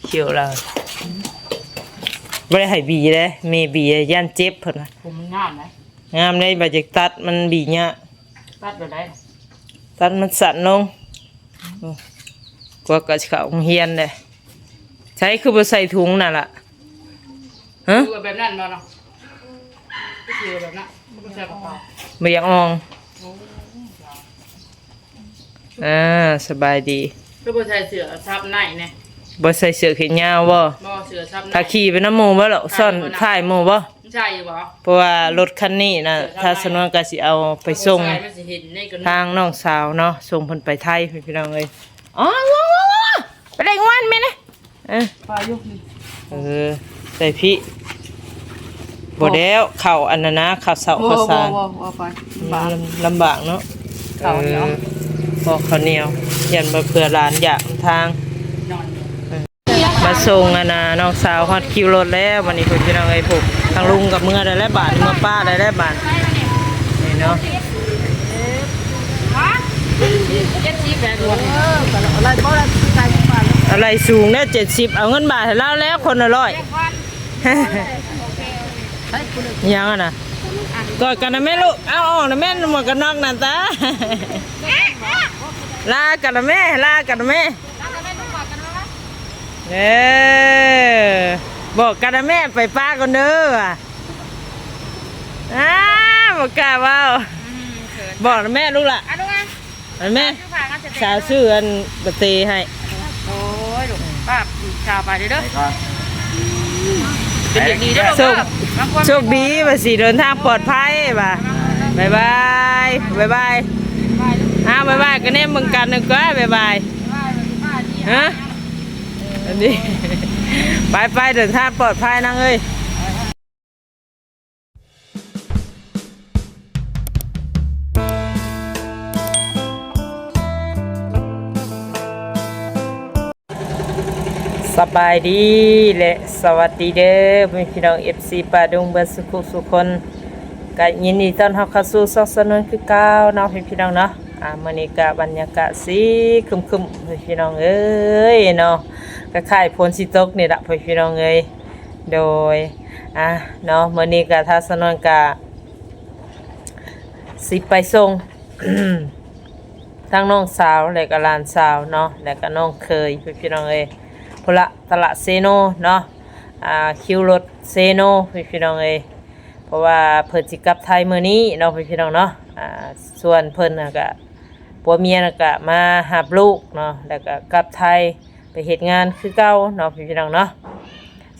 ຂຽວລາວ ບໍ່ໄດ້ໃຫ້ບີເດ້ ແມ່ບີຢ້ານເຈັບເພິ່ນວ່າ. ຜົມມັນງາມນະ ງາມເດ້ ບາດຢາກຕັດມັນບີຍາກ. ຕັດແບບໃດ? ຕັດມັນສັ້ນລົງ. ອືມ ກວ່າກໍຊິເຂົ້າໂຮງຮຽນເດ້. ໃສຄືບໍ່ໃສ່ຖົງນັ້ນລະ? ຮະ? ຄືວ່າແບບນັ້ນບໍ່ເນາະ? ຄືວ່າແບບນັ້ນ ບໍ່ໃສ່ກະເປົາ ບໍ່ຢາກອອງ. ໂອ້ ອ່າ ສະບາຍດີ. ຄືບໍ່ໃສ່ເສື້ອຊັບໃນແດ່? ບໍ່ໃສ່ເສື້ອແຂນຍາວບໍ່? ບໍ່ ເສື້ອຊັບໃນ. ຖ້າຂີ່ໄປນຳໝູ່ບໍ່ລະ? ຊ້ອນທ້າຍໝູ່ບໍ່? ໃສ່ຢູ່ບໍ່? ເພາະວ່າລົດຄັນນີ້ນະ ຖ້າສະນວນກໍຊິເອົາໄປສົ່ງທາງນ້ອງສາວເນາະ ສົ່ງເພິ່ນໄປໄທ ພີ່ນ້ອງເອີຍ. ອໍ ໄປໄດ້ງວນແມ່ນະ. ເອີ ໄປຢູ່ນີ້ ເອີ ໃສ່ພີ້. ບໍ່ແລ້ວ ເຂົ້າອັນນັ້ນນະ ເຂົ້າເຊົ້າເຂົ້າສານ ບໍ່ ບໍ່ ບໍ່ ບໍ່ໄປ ອືມ ລຳບາກ ລຳ ລຳບາກເນາະ. ເຂົ້າໜຽວ ເອີ ບໍ່ ເຂົ້າໜຽວ ຢ້ານບໍ່ເພື່ອຫຼານຢາກນຳທາງ. ມາສົ່ງອັນນ່າ ນ້ອງສາວຮອດຄິວລົດແລ້ວ ບັດນີ້ ພີ່ນ້ອງເອີຍ. ຜູ້ ທາງລຸງກໍເມືອໄດ້ແລ້ວບາດນີ້ ເມືອປ້າໄດ້ແລ້ວບາດນີ້ເນາະ. ເຈັດສິບແປດ ອາໄຫຼສູງແດ່ ເຈັດສິບ ເອົາເງິນບາດໃຫ້ລາວແລ້ວ ຄົນລະຮ້ອຍ. ຫຍັງຫັ້ນນະ? ກອດກັນນະແມ່ລູກ ເອົາອອກນະແມ່ ໝວກກັນນັອກນັ້ນຕາ. ລາກັນນະແມ່ ລາກັນນະແມ່. ເອີ ບອກກັນນະແມ່ ໄປປ້າກ່ອນເດີວ່າ. ອ້າ ບໍ່ກ້າເວົ້າ. ອືມ ເຂີນ ບອກນະແມ່ລູກລະ. ອະ ລູກອະ ອັນແມ່ ສາວຊື້ອັນບະເຕໃຫ້. ໂອ້ຍ ລູກ ປ້າສາວໄປເດີ ໄປກ່ອນ ເປັນເດັກດີເດີລູກເດີ. ໂຊກ ໂຊກດີວ່າຊິເດີນທາງປອດໄພວ່າ. ບາຍບາຍ ບາຍບາຍ. ອ້າວ ບາຍບາຍ ກໍແນມເບິ່ງກັນໜຶ່ງກ່ອນ ບາຍບາຍ. ຮະ ອັນນີ້ ໄປໆ ເດີນທາງປອດໄພນາງເອີຍ. ສະບາຍດີ ແລະ ສະຫວັດດີເດີ ພໍ່ແມ່ພີ່ນ້ອງ ເອັຟຊີ ປ້າດຸງ ເບິດສູ່ຜູ້ສູ່ຄົນ. ກະຍິນດີຕ້ອນຮັບເຂົ້າສູ່ຊ່ອງສະໜວນຄືເກົ່າເນາະ ພີ່ນ້ອງເນາະ. ອາ ມື້ນີ້ກະບັນຍາກາດສີຄຶ້ມໆ ພີ່ນ້ອງເອີຍເນາະ ຄ້າຍໆ ຝົນຊິຕົກນີ້ລະ ພີ່ນ້ອງເອີຍ. ໂດຍ ອາ ເນາະ ມື້ນີ້ກະທາງສະໜວນກະຊິໄປສົ່ງ ທັງນ້ອງສາວ ແລະກະຫຼານສາວເນາະ ແລະກະນ້ອງເຂີຍ ພີ່ນ້ອງເອີຍ. ພຸ້ນລະ ຕະຫຼາດເຊໂນເນາະ ອາ ຄິວລົດເຊໂນ ພີ່ນ້ອງເອີຍ. ເພາະວ່າເພິ່ນຊິກັບໄທມື້ນີ້ເນາະ ພີ່ນ້ອງເນາະ. ອາ ສ່ວນເພິ່ນນະກະ ຜົວເມຍນະກະມາຮັບລູກເນາະ ແລ້ວກະກັບໄທໄປເຮັດງານຄືເກົ່າເນາະ ພີ່ນ້ອງເນາະ.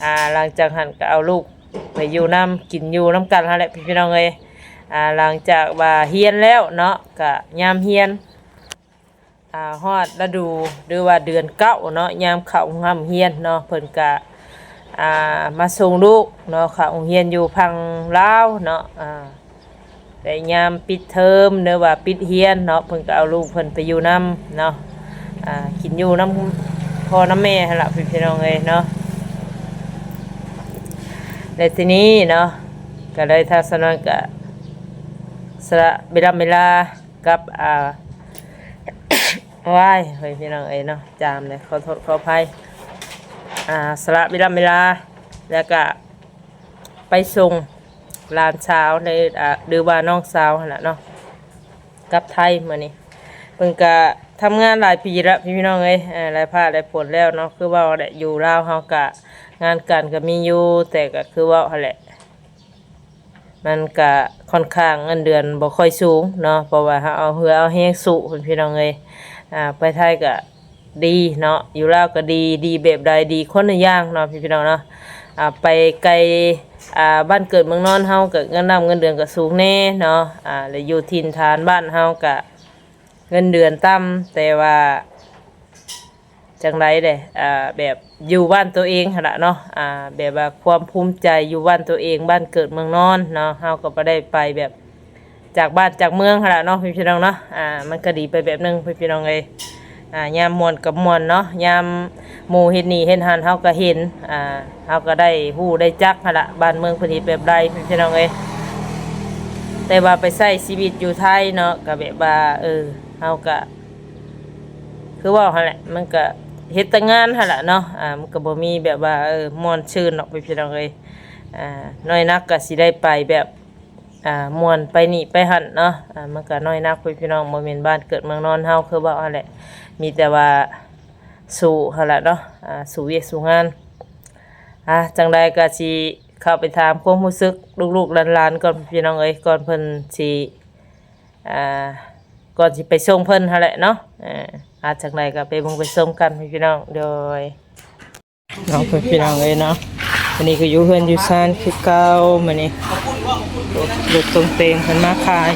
ອາ ຫຼັງຈາກຫັ້ນກະເອົາລູກໄປຢູ່ນຳ ກິນຢູ່ນຳກັນຫັ້ນແຫຼະ ພີ່ນ້ອງເອີຍ. ອາ ຫຼັງຈາກວ່າຮຽນແລ້ວເນາະ ກະຍາມຮຽນ ອາ ຮອດລະດູ ຫຼືວ່າເດືອນເກົ້າເນາະ ຍາມເຂົ້າຮ່ຳຮຽນເນາະ ເພິ່ນກະ ອາ ມາສົ່ງລູກເນາະ ເຂົ້າໂຮງຮຽນຢູ່ຝັ່ງລາວເນາະ. ອາ ແຕ່ຍາມປິດເທີມ ຫຼືວ່າປິດຮຽນເນາະ ເພິ່ນກໍເອົາລູກເພິ່ນໄປຢູ່ນຳເນາະ ອາ ກິນຢູ່ນຳພໍ່ນຳແມ່ຫັ້ນລະ ພີ່ນ້ອງເອີຍເນາະ. ແລະ ທີນີ້ເນາະ ກໍເລີຍ ທາງສະໜວນກໍສະຫຼະເວລາ ເວລາກັບ ອາ ວ້າຍ ເຮີ້ຍ ພີ່ນ້ອງເອີຍເນາະ ຈາມເລີຍ ຂໍໂທດຂໍອະໄພ. ອາ ສະຫຼະເວລາ ເວລາ ແລ້ວກໍ ໄປສົ່ງຫຼານສາວໃນ ອາ ຫຼືວ່ານ້ອງສາວຫັ້ນລະເນາະ ກັບໄທມື້ນີ້. ເພິ່ນກະທຳງານຫຼາຍປີລະ ພີ່ນ້ອງເອີຍ ອາ ຫຼາຍພາກຫຼາຍຜົນແລ້ວເນາະ ຄືເວົ້າແຫຼະ ຢູ່ລາວເຮົາກະງານການກະມີຢູ່ ແຕ່ກະຄືເວົ້າຫັ້ນແຫຼະ ມັນກະຂ້ອນຂ້າງເງິນເດືອນບໍ່ຄ່ອຍສູງເນາະ ເພາະວ່າເຮົາເອົາເຫື່ອເອົາແຮງສູ້ ພີ່ນ້ອງເອີຍ. ອາ ໄປໄທກະ ດີເນາະ ຢູ່ລາວກໍດີ ດີແບບໃດ ດີຄົນລະຢ່າງເນາະ ພີ່ນ້ອງເນາະ. ອາ ໄປໄກ ອາ ບ້ານເກີດເມືອງນອນເຮົາກໍເງິນນ້ຳເງິນເດືອນກໍສູງແດ່ເນາະ ອາ ແລະ ຢູ່ຖິ່ນຖານບ້ານເຮົາກໍເງິນເດືອນຕ່ຳ ແຕ່ວ່າຈັ່ງໃດເດ ອາ ແບບຢູ່ບ້ານໂຕເອງຫັ້ນລະເນາະ ອາ ແບບວ່າຄວາມພູມໃຈຢູ່ບ້ານໂຕເອງ ບ້ານເກີດເມືອງນອນເນາະ ເຮົາກໍບໍ່ໄດ້ໄປແບບ ຈາກບ້ານຈາກເມືອງຫັ້ນລະເນາະ ພີ່ນ້ອງເນາະ. ອາ ມັນກໍດີໄປແບບໜຶ່ງ ພີ່ນ້ອງເອີຍ ອາ ຍາມມ່ວນກໍມ່ວນເນາະ ຍາມໝູ່ເຮັດນີ້ເຮັດຫັ້ນເຮົາກໍເຫັນ ອາ ເຮົາກໍໄດ້ຮູ້ໄດ້ຈັກຫັ້ນລະ ບ້ານເມືອງເພິ່ນເຮັດແບບໃດ ພີ່ນ້ອງເອີຍ. ແຕ່ວ່າໄປໃຊ້ຊີວິດຢູ່ໄທເນາະ ກໍແບບວ່າ ເອີ ເຮົາກໍ ຄືເວົ້າຫັ້ນແຫຼະ ມັນກະ ເຮັດແຕ່ງານຫັ້ນລະເນາະ ອ່າ ມັນກໍບໍ່ມີແບບວ່າ ເອີ ມ່ວນຊື່ນດອກ ພີ່ນ້ອງເອີຍ. ອ່າ ນ້ອຍໜັກກໍຊິໄດ້ໄປແບບ ອ່າ ມ່ວນໄປນີ້ໄປຫັ້ນເນາະ ອ່າ ມັນກໍນ້ອຍໜັກ ພີ່ນ້ອງ ບໍ່ແມ່ນບ້ານເກີດເມືອງນອນເຮົາ ຄືເວົ້າຫັ້ນແຫຼະ ມີແຕ່ວ່າສູ້ຫັ້ນລະເນາະ ອ່າ ສູ້ວຽກສູ້ງານ. ອ່າ ຈັ່ງໃດກໍຊິເຂົ້າໄປຖາມຄວາມຮູ້ສຶກລູກໆຫຼານໆກ່ອນ ພີ່ນ້ອງເອີຍ ກ່ອນເພິ່ນຊິ ອ່າ ກ່ອນຊິໄປສົ່ງເພິ່ນຫັ້ນແຫຼະເນາະ. ເອີ ອ່າ ຈັ່ງໃດກໍໄປເບິ່ງໄປຊົມກັນ ພີ່ນ້ອງ ໂດຍ ເນາະ ພີ່ນ້ອງເອີຍເນາະ. ອັນນີ້ກໍຢູ່ເຮືອນຢູ່ຊານຄືເກົ່າ ມື້ນີ້ລົດຕົງເຕັງເພິ່ນມາຂາຍ.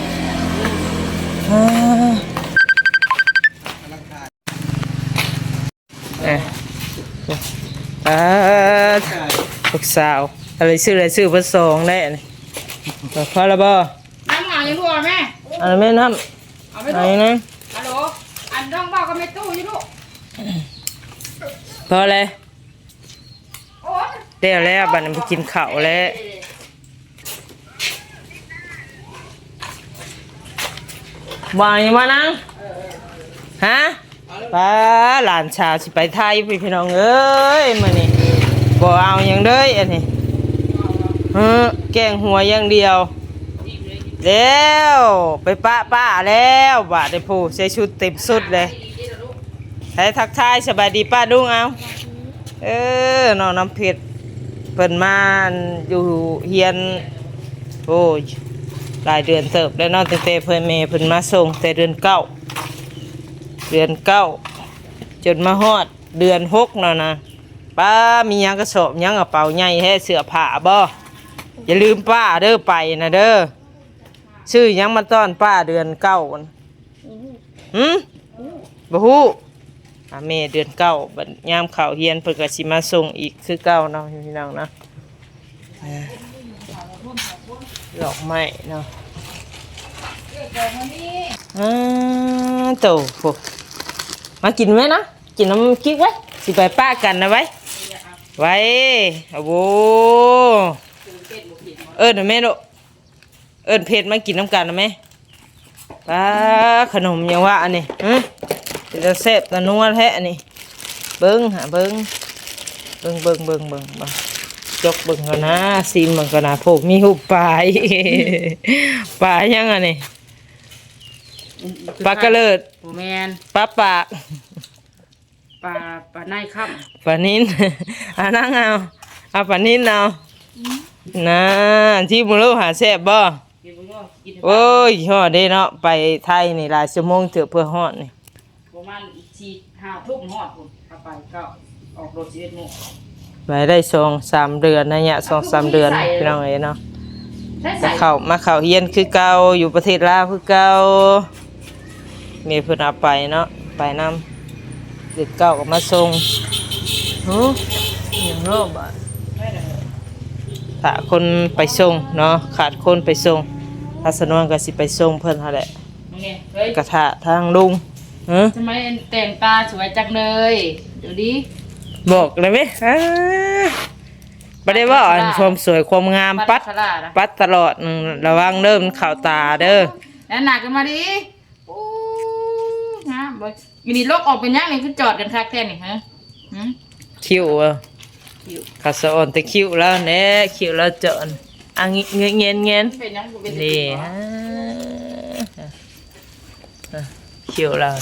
ອ່າ ເອີ ອ່າ ລູກສາວ ອາ ໄດ້ຊື້ ໄດ້ຊື້ເບິດສອງແລ້ວນີ້. ພໍແລ້ວບໍ່? ນ້ຳເອົາຢູ່ບໍ່ແມ່? ເອົາແມ່ນ້ຳ ເອົາໄປລູກ ເອົາຫຍັງນະ? ຮັລໂຫຼ ອັນນ້ອງເວົ້າກັບແມ່ຕູ້ຢູ່ລູກ. ພໍແລ້ວ ໂອ້ຍ ແລ້ວແລ້ວ ບັດນີ້ໄປກິນເຂົ້າແລ້ວ. ວ່າຫຍັງວ່ານາງ? ຮະ? ປ້າ ຫຼານສາວຊິໄປໄທ ພີ່ນ້ອງເອີຍ ມື້ນີ້ບໍ່ເອົາຫຍັງເລີຍອັນນີ້. ເອີ ແກງຫົວຢ່າງດຽວ ແລ້ວໄປປະປ້າແລ້ວ ບາດນີ້ ໂພ ໃສ່ຊຸດເຕັມຊຸດເລີຍ. ໃຫ້ທັກທາຍສະບາຍດີປ້າລຸງເອົາ. ເອີ ນ້ອງນ້ຳເພັດເພິ່ນມາ ອັນ ຢູ່ຮຽນ ໂອ້ຍ ຫຼາຍເດືອນເຕີບແລ້ວເນາະ ຕັ້ງແຕ່ເພິ່ນ ແມ່ເພິ່ນມາສົ່ງແຕ່ເດືອນເກົ້າ ເດືອນເກົ້າ ຈົນມາຮອດເດືອນຫົກແລ້ວນະ. ປ້າ ມີຫຍັງກະສອບຫຍັງ ກະເປົາໃຫຍ່ແທ້ ເສື້ອຜ້າບໍ່? ຢ່າລືມປ້າເດີ ໄປນະເດີ. ຊື້ຫຍັງມາຕ້ອນປ້າເດືອນເກົ້າ? ຫືມ? ບໍ່ຮູ້. ອ່າ ແມ່ເດືອນເກົ້າ ບັດຍາມເຂົ້າຮຽນເພິ່ນກໍຊິມາສົ່ງອີກຄືເກົ່າເນາະ ພີ່ນ້ອງເນາະ. ອ່າ ດອກໄມ້ເນາະ. ອ່າ ໂຕ ໂອ້ ມາກິນໄວ້ນະ ກິນນຳກິກໄວ້ ຊິໄປປະກັນນະໄວ້ ໄວ້. ໂອ້ ເອີ້ນນະແມ່ລູກ ເອີ້ນເພັດມາກິນນຳກັນນະແມ່. ປ້າ ຂະໜົມຫຍັງວະອັນນີ້ ຫື ເປັນຕາແຊບຕານົວແທ້ອັນນີ້. ເບິ່ງຫາເບິ່ງ ເບິ່ງ ເບິ່ງ ເບິ່ງ ເບິ່ງ ເບິ່ງ ຈົກເບິ່ງກ່ອນນະ ຊີມເບິ່ງກ່ອນນະ. ໂພ ມີຮູບປາອີກ ປາຫຍັງອັນນີ້? ປາກະເລີດ ບໍ່ແມ່ນ ປາປາກ. ປາ ປາໄນຄຳ ປານິນ. ເອົານາງເອົາ ເອົາປານິນເອົາ. ນາ ຊີມເບິ່ງລູກ ຫາແຊບບໍ່? ກິນເບິ່ງເນາະ ກິນໃຫ້ ໂອ້ຍ ຮອດເດ້ເນາະ ໄປໄທນີ້ຫຼາຍຊົ່ວໂມງເຕີບເພື່ອຮອດນີ້ ປະມານສີ່ຫ້າທຸ່ມຮອດພຸ້ນ ເອົາໄປເກົ້າ ອອກລົດສິບເອັດໂມງ. ໄປໄດ້ສອງສາມເດືອນ ໄລຍະສອງສາມເດືອນ ພີ່ນ້ອງເອີຍເນາະ. ກະເຂົ້າ ມາເຂົ້າຮຽນຄືເກົ່າ ຢູ່ປະເທດລາວຄືເກົ່າ. ແມ່ເພິ່ນເອົາໄປເນາະ ໄປນຳ ເດືອນເກົ້າກໍມາສົ່ງ. ຫື ອີຫຍັງເນາະບາດ ຖ້າຄົນໄປສົ່ງເນາະ ຂາດຄົນໄປສົ່ງ ຖ້າສະນວນກໍຊິໄປສົ່ງເພິ່ນຫັ້ນແຫຼະ. ກະຖ້າທາງລຸງ. ຫື ທຳໄມແຕ່ງຕາສວຍຈັງເລີຍ ດຽວນີ້ ບອກໄດ້ເວີຍ. ອ່າ ບໍ່ໄດ້ເວົ້າອັນຄວາມສວຍຄວາມງາມ ປັດ ປັດຕະຫຼອດ. ອືມ ລະວັງເດີ ມັນເຂົ້າຕາເດີ. ນັ້ນໜ້າກໍມາດີ. ໂອ້ ງາມເວີຍ. ມື້ນີ້ລົກອອກເປັນຫຍັງນີ້ ຄືຈອດກັນຄັກແທ້ນີ້ ຫື ຫື ຄິ້ວ ຄິ້ວ ຂາສະອ່ອນແຕ່ຄິ້ວລາວແດ່ ຄິ້ວລາວຈອນ ອ່າ ເງຍນໆ ເປັນຫຍັງບໍ່ເປັນ ນີ້ ຫາ ຄິ້ວລາວ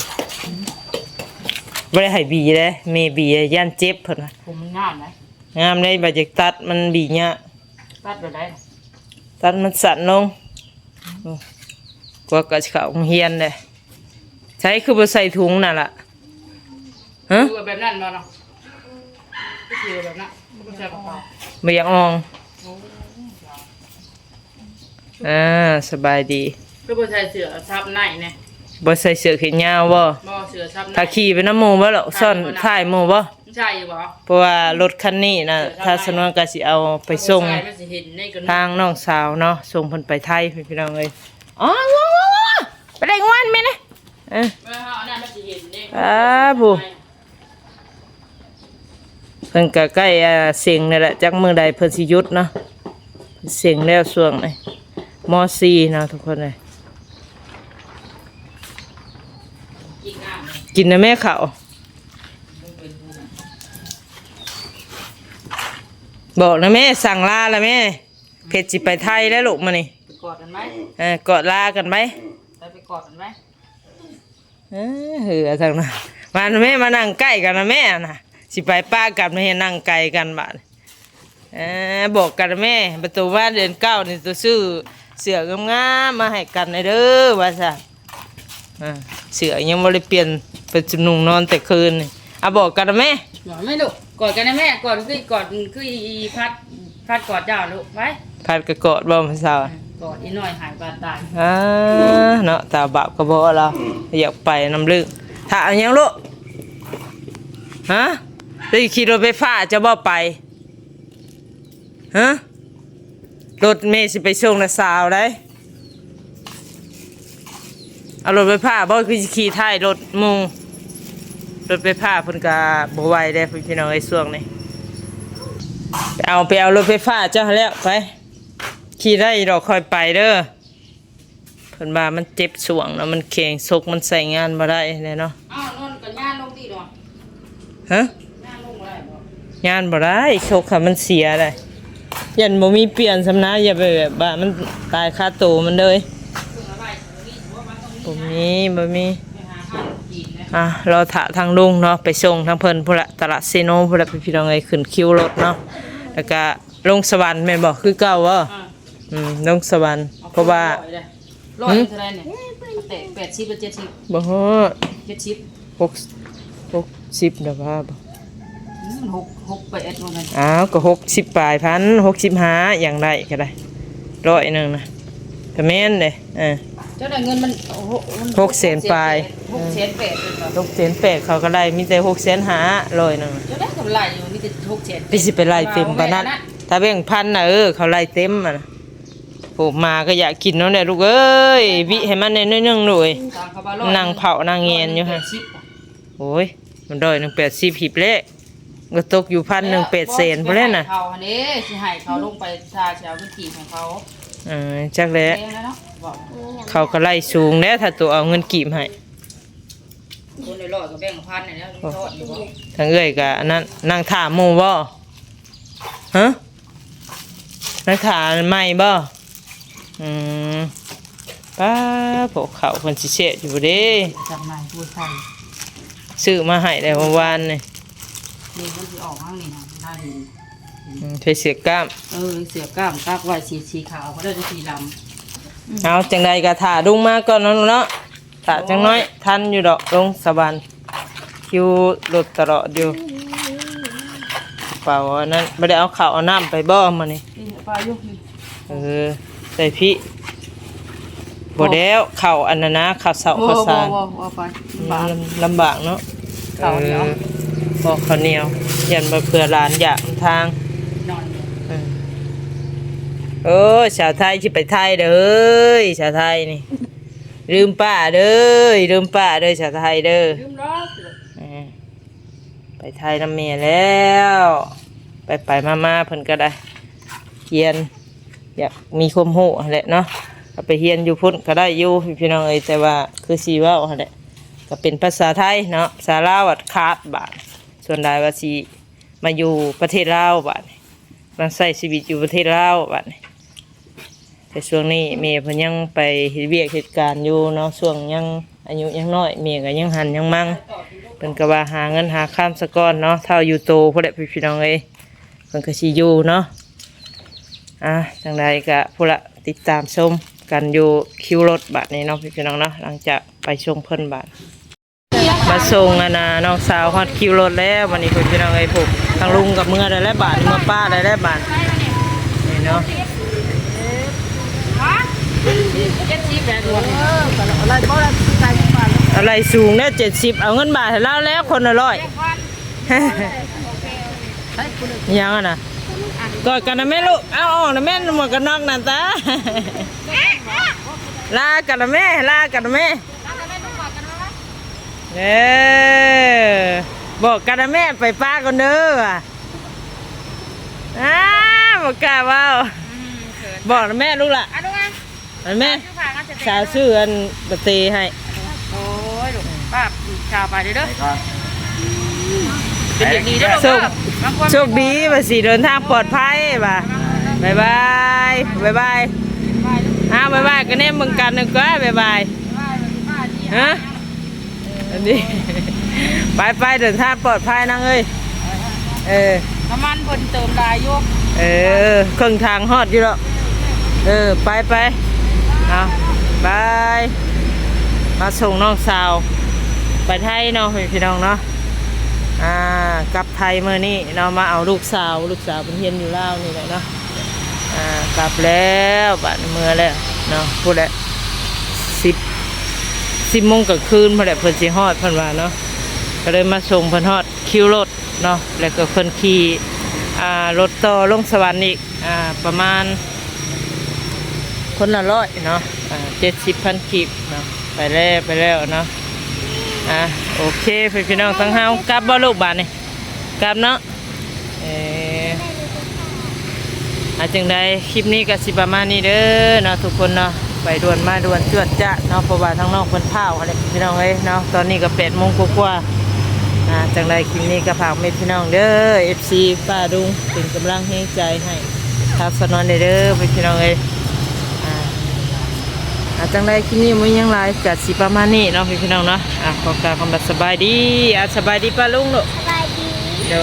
ບໍ່ໄດ້ໃຫ້ບີເດ້ ແມ່ບີຢ້ານເຈັບເພິ່ນວ່າ. ຜົມມັນງາມນະ ງາມເດ້ ບາດຢາກຕັດມັນບີຍາກ. ຕັດແບບໃດ? ຕັດມັນສັ້ນລົງ ອືມ ກວ່າກໍຊິເຂົ້າໂຮງຮຽນເດ້. ໃສຄືບໍ່ໃສ່ຖົງນັ້ນລະ? ຮະ? ຄືວ່າແບບນັ້ນບໍ່ເນາະ? ຄືວ່າແບບນັ້ນ ບໍ່ໃສ່ກະເປົາ ບໍ່ຢາກອອງ. ໂອ້ ອ່າ ສະບາຍດີ. ຄືບໍ່ໃສ່ເສື້ອຊັບໃນແດ່? ບໍ່ໃສ່ເສື້ອແຂນຍາວບໍ່? ບໍ່ ເສື້ອຊັບໃນ. ຖ້າຂີ່ໄປນຳໝູ່ບໍ່ລະ? ຊ້ອນທ້າຍໝູ່ບໍ່? ໃສ່ຢູ່ບໍ່? ເພາະວ່າລົດຄັນນີ້ນະ ຖ້າສະນວນກໍຊິເອົາໄປສົ່ງທາງນ້ອງສາວເນາະ ສົ່ງເພິ່ນໄປໄທ ພີ່ນ້ອງເອີຍ. ອໍ ໄປໄດ້ງວນແມ່ນະ. ເອີ ອ່າ ຜູ້ ເພິ່ນກໍໃກ້ ອ່າ ເສັງແລ້ວລະ ຈັກມື້ໃດເພິ່ນຊິຢຸດເນາະ. ເສັງແລ້ວຊ່ວງນີ້ ມໍສີ່ເນາະ ທຸກຄົນເອີຍ. ກິນນະແມ່ເຂົ້າ. ບອກນະແມ່ ສັ່ງລາລະແມ່ ເພັດຊິໄປໄທແລ້ວລູກມື້ນີ້ ໄປກອດກັນໄໝ? ເອີ ກອດລາກັນໄໝ? ໄປ ໄປກອດກັນໄໝ? ເອີ ເຮືອທາງນັ້ນ ມານະແມ່ ມານັ່ງໃກ້ກັນນະແມ່ນະ ຊິໄປປະກັນ ມາເຮັດນັ່ງໄກກັນບາດ ເອີ ບອກກັນນະແມ່ ປະຕູມາເດືອນເກົ້ານີ້ ໂຕຊື້ເສື້ອງາມໆມາໃຫ້ກັນແດ່ເດີ ວ່າຊັ້ນ. ອ່າ ເສື້ອຍັງບໍ່ໄດ້ປ່ຽນ ໄປຈຸນຸ່ງນອນແຕ່ຄືນນີ້. ອ່ະ ບອກກັນນະແມ່ ບອກແມ່ລູກ ກອດກັນນະແມ່ ກອດຄື ກອດຄືອີພັດ ພັດກອດເຈົ້າລູກ ໄປ ພັດກໍກອດບໍ່ມື້ເຊົ້າ ອືມ ກອດອີນ້ອຍຫາຍບາດຕາຍ ອ່າ ເນາະ ຕາບາບກໍບໍ່ລາວ ຢາກໄປນຳລູກ. ຖ້າຫຍັງລູກ? ຮະ? ໄດ້ຂີ່ລົດໄຟຟ້າ ເຈົ້າບໍ່ໄປ? ຮະ? ລົດແມ່ຊິໄປສົ່ງນ້າສາວໄດ໋ ເອົາລົດໄຟຟ້າບໍ່ ຄືຊິຂີ່ທ້າຍລົດໝູ່ ລົດໄຟຟ້າເພິ່ນກະບໍ່ໄຫວເດ້ພີ່ນ້ອງເອີຍ ຊ່ວງນີ້. ໄປເອົາ ໄປເອົາລົດໄຟຟ້າເຈົ້າຫັ້ນແລ້ວ ໄປ ຂີ່ໄດ້ດອກ ຄ່ອຍໄປເດີ. ເພິ່ນວ່າມັນເຈັບຊ່ວງເນາະ ມັນແຂງ ສົກມັນໃຊ້ງານບໍ່ໄດ້ແຫຼະເນາະ. ອ້າວ ນອນກໍຍ່າງລົງຕິເນາະ. ຮະ? ຍ່າງລົງບໍ່ໄດ້ບໍ່? ຍ່າງບໍ່ໄດ້ ສົກຫັ້ນມັນເສຍໄດ໋ ຢ້ານບໍ່ມີປ່ຽນຊ້ຳນະ ຢ່າໄປແບບວ່າມັນຕາຍຄາໂຕມັນເລີຍ. ບໍ່ມີ ບໍ່ມີ. ອ່ະ ລໍຖ້າທາງລຸງເນາະ ໄປສົ່ງທາງເພິ່ນພຸ້ນລະ ຕະຫຼາດເຊໂນພຸ້ນລະ ພີ່ນ້ອງເອີຍ ຂຶ້ນຄິວລົດເນາະ ແລ້ວກະລົງສະຫວັນແມ່ນບໍ່ ຄືເກົ່າບໍ່? ອືມ ລົງສະຫວັນ ເພາະວ່າ ຮ້ອຍເທົ່າໃດນີ້? ແປດ ແປດສິບຫຼືເຈັດສິບ? ບໍ່ຮອດ ເຈັດສິບ ຫົກ ຫົກສິບດອກວ່າບໍ່? ອືມ ຫົກ ຫົກແປດວ່າຊັ້ນ. ອ້າວ ກໍຫົກສິບປາຍພັນ ຫົກສິບຫ້າ ຢ່າງໃດກໍໄດ້ ຮ້ອຍໜຶ່ງນະ ກໍແມ່ນເດ້. ເອີ ເຈົ້າໄດ້ເງິນມັນ ໂອ້ໂຫ ມັນຫົກແສນປາຍ ຫົກແສນແປດ ເອີ ຫົກແສນແປດ ເຂົາກໍໄດ້ມີແຕ່ຫົກແສນຫ້າ ຮ້ອຍໜຶ່ງນະ. ເຈົ້າໄດ້ກຳໄລຢູ່ ມີແຕ່ຫົກແສນ ໄປຊິໄປໄລ່ເຕັມປານນັ້ນ ຖ້າແບ່ງພັນນະ ເອີ ເຂົາໄລ່ເຕັມຫັ້ນນະ. ໂອ້ ໝາກໍຢາກກິນນຳແຫຼະລູກເອີຍ ວິໃຫ້ມັນແດ່ໜ້ອຍໜຶ່ງລູກເອີຍ ນັ່ງເຜົານັ່ງແງນຢູ່ຫັ້ນ. ໂອ້ຍ ມັນຮ້ອຍໜຶ່ງແປດສິບ ຮີບແລ້ວ ກໍຕົກຢູ່ພັນໜຶ່ງແປດແສນພຸ້ນແຫຼະນະ. ເຂົາຫັ້ນເດ້ ຊິໃຫ້ເຂົາລົງໄປຖ້າຊິເອົາເງິນກີບໃຫ້ເຂົາ. ເອີ ຈັກແຫຼະ ເຂົາກໍໄລ່ສູງແລ້ວ ຖ້າຕົວເອົາເງິນກີບໃຫ້. ຄົນລະຮ້ອຍກໍແບ່ງພັນໃຫ້ແລ້ວ ທອດຢູ່ບໍ່? ທາງເອື້ອຍກໍອັນນັ້ນ ນັ່ງຖ້າໝູ່ບໍ່? ຮະ? ນັ່ງຖ້າໃໝ່ບໍ່? ອືມ ປ້າ ພວກເຂົາເພິ່ນຊິແຊບຢູ່ບໍ່ເດ້? ຈຳໜ່າຍຜູ້ໃສ່ ຊື້ມາໃຫ້ແລ້ວເມື່ອວານນີ້. ນີ້ມັນຊິອອກທາງນີ້ນະ ໄດ້ຢູ່. ອືມ ໃສ່ເສື້ອກ້າມ ເອີ ເສື້ອກ້າມ ຕັກໄວ້ສີ ສີຂາວກໍໄດ້ ແຕ່ສີດຳ. ເອົາ ຈັ່ງໃດກໍຖ້າລຸງມາກ່ອນເນາະ ເນາະ. ຖ້າຈັກໜ້ອຍທັນຢູ່ດອກ ລົງສະຫວັນ ຄິວລົດຕະຫຼອດຢູ່. ກະເປົາອັນນັ້ນ ບໍ່ໄດ້ເອົາເຂົ້າເອົານ້ຳໄປບໍ່ມື້ນີ້? ນີ້ປາຢູ່ນີ້. ເອີ ໃສ່ພີ້. ບໍ່ແລ້ວ ເຂົ້າອັນນັ້ນນະ ເຂົ້າເຊົ້າເຂົ້າສານ. ບໍ່ ບໍ່ ບໍ່ເອົາໄປ ລຳບາກ ອືມ ລຳ ລຳບາກເນາະ ເຂົ້າໜຽວ. ເອີ ບໍ່ ເຂົ້າໜຽວ ຢ້ານວ່າເພື່ອຫຼານຢາກນຳທາງ. ອືມ ເອີ ສາວໄທຊິໄປໄທເດີເຮີ້ຍ ສາວໄທນີ້. ລືມປ້າເດີ ລືມປ້າເດີ ສາວໄທເດີ. ລືມດອກ. ເອີ ໄປໄທນຳແມ່ແລ້ວ ໄປໆມາໆ ເພິ່ນກໍໄດ້ຮຽນ ຢາກມີຄວາມຮູ້ຫັ້ນແຫຼະເນາະ. ກໍໄປຮຽນຢູ່ພຸ້ນກໍໄດ້ຢູ່ ພີ່ນ້ອງເອີຍ ແຕ່ວ່າຄືຊິເວົ້າຫັ້ນແຫຼະ ກໍເປັນພາສາໄທເນາະ ພາສາລາວອາດຂາດບາດ. ສ່ວນຫຼາຍວ່າຊິມາຢູ່ປະເທດລາວບາດນີ້ ມາໃຊ້ຊີວິດຢູ່ປະເທດລາວບາດນີ້. ແຕ່ຊ່ວງນີ້ແມ່ເພິ່ນຍັງໄປເຮັດວຽກເຮັດການຢູ່ເນາະ ຊ່ວງຍັງອາຍຸຍັງນ້ອຍ ແມ່ກໍຍັງຫັນຍັງມັງ. ເພິ່ນກໍວ່າຫາເງິນຫາຄຳສາກ່ອນເນາະ ເຖົ້າຢູ່ໂຕພຸ້ນແຫຼະ ພີ່ນ້ອງເອີຍ ເພິ່ນກໍຊິຢູ່ເນາະ. ອ່າ ຈັ່ງໃດກໍພຸ້ນລະ ຕິດຕາມຊົມກັນຢູ່ຄິວລົດບາດນີ້ເນາະ ພີ່ນ້ອງເນາະ ຫຼັງຈາກໄປສົ່ງເພິ່ນບາດ. ມາສົ່ງອັນນ່າ ນ້ອງສາວຮອດຄິວລົດແລ້ວ ບັດນີ້ ພີ່ນ້ອງເອີຍ ພຸ້ນ ທາງລຸງກໍເມືອໄດ້ແລ້ວບາດນີ້ ເມືອປ້າໄດ້ແລ້ວບາດນີ້ເນາະ. ເຈັດສິບແລ້ວ ເອີ ກໍໄລ່ບໍ່ໄດ້ ໄກກວ່າ ອາໄລສູງແລ້ວ ເຈັດສິບ ເອົາເງິນບາດໃຫ້ລາວແລ້ວ ຄົນລະຮ້ອຍ. ຫຍັງຫັ້ນນະ? ກອດກັນນະແມ່ລູກ ເອົາອອກນະແມ່ ໝວກກັນນັອກນັ້ນຕາ. ລາກັນນະແມ່ ລາກັນນະແມ່. ເອີ ບອກກັນນະແມ່ ໄປປ້າກ່ອນເດີວ່າ. ອ້າ ບໍ່ກ້າເວົ້າ. ອືມ ເຂີນ ບອກນະແມ່ລູກຫຼ້າ. ອັນແມ່ ສາວຊື້ອັນປາເຕໃຫ້. ໂອ້ຍ ລູກປ້າ ສາວໄປເດີ ໄປກ່ອນ. ອືມ ເຈ ໂຊກ ໂຊກດີວ່າຊິເດີນທາງປອດໄພວ່າ. ບາຍບາຍ ບາຍບາຍ ອ້າວ ບາຍບາຍ ກໍແນມເບິ່ງກັນໜຶ່ງກໍບາຍບາຍ. ຮະ ອັນນີ້ ໄປໆ ເດີນທາງປອດໄພນາງເອີຍ. ເອີ ນ້ຳມັນເພິ່ນເຕີມຫຼາຍຢູ່. ເອີ ເຄິ່ງທາງຮອດຢູ່ດອກ. ເອີ ໄປໆ ເອົາ ບາຍ ມາສົ່ງນ້ອງສາວໄປໄທເນາະ ພີ່ນ້ອງເນາະ. ອ່າ ກັບໄທມື້ນີ້ເນາະ ມາເອົາລູກສາວ ລູກສາວເພິ່ນຮຽນຢູ່ລາວນີ້ແຫຼະເນາະ. ອ່າ ກັບແລ້ວ ບາດນີ້ເມືອແລ້ວເນາະ. ພຸ້ນແຫຼະ ສິບ ສິບໂມງກາງຄືນພຸ້ນແຫຼະ ເພິ່ນຊິຮອດ ເພິ່ນວ່າເນາະ. ກໍເລີຍມາສົ່ງເພິ່ນຮອດຄິວລົດເນາະ ແລ້ວກໍເພິ່ນຂີ່ ອ່າ ລົດຕໍ່ລົງສະຫວັນອີກ ອ່າ ປະມານຄົນລະຮ້ອຍເນາະ ອ່າ ເຈັດສິບພັນກີບເນາະ. ໄປແລ້ວ ໄປແລ້ວເນາະ. ອ່າ ໂອເຄ ພີ່ນ້ອງ ທາງເຮົາກັບບໍ່ລູກ ບາດນີ້ ກັບເນາະ. ເອີ ອາ ຈັ່ງໃດ ຄລິບນີ້ກໍຊິປະມານນີ້ເດີເນາະ ທຸກຄົນເນາະ. ໄປດ່ວນມາດ່ວນ ຈວດຈາດເນາະ ເພາະວ່າທາງນ້ອງເພິ່ນພ້າວຫັ້ນແຫຼະ ພີ່ນ້ອງເອີຍເນາະ. ຕອນນີ້ກໍແປດໂມງກວ່າໆ. ອ່າ ຈັ່ງໃດ ຄລິບນີ້ກໍຝາກແມ່ພີ່ນ້ອງເດີ ເອັຟຊີ ປ້າລຸງ ເປັນກຳລັງແຮງໃຈໃຫ້ທາງສາວນວນແດ່ເດີ ພີ່ນ້ອງເອີຍ. ອ່າ ອ່າ ຈັ່ງໃດ ຄລິບນີ້ບໍ່ມີຫຍັງຫຼາຍ ກໍຊິປະມານນີ້ເນາະ ພີ່ນ້ອງເນາະ. ອ່າ ຂໍກ່າວຄຳວ່າສະບາຍດີ. ອ່າ ສະບາຍດີປ້າລຸງລູກ. ສະບາຍດີ. ໂດ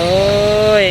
ຍ.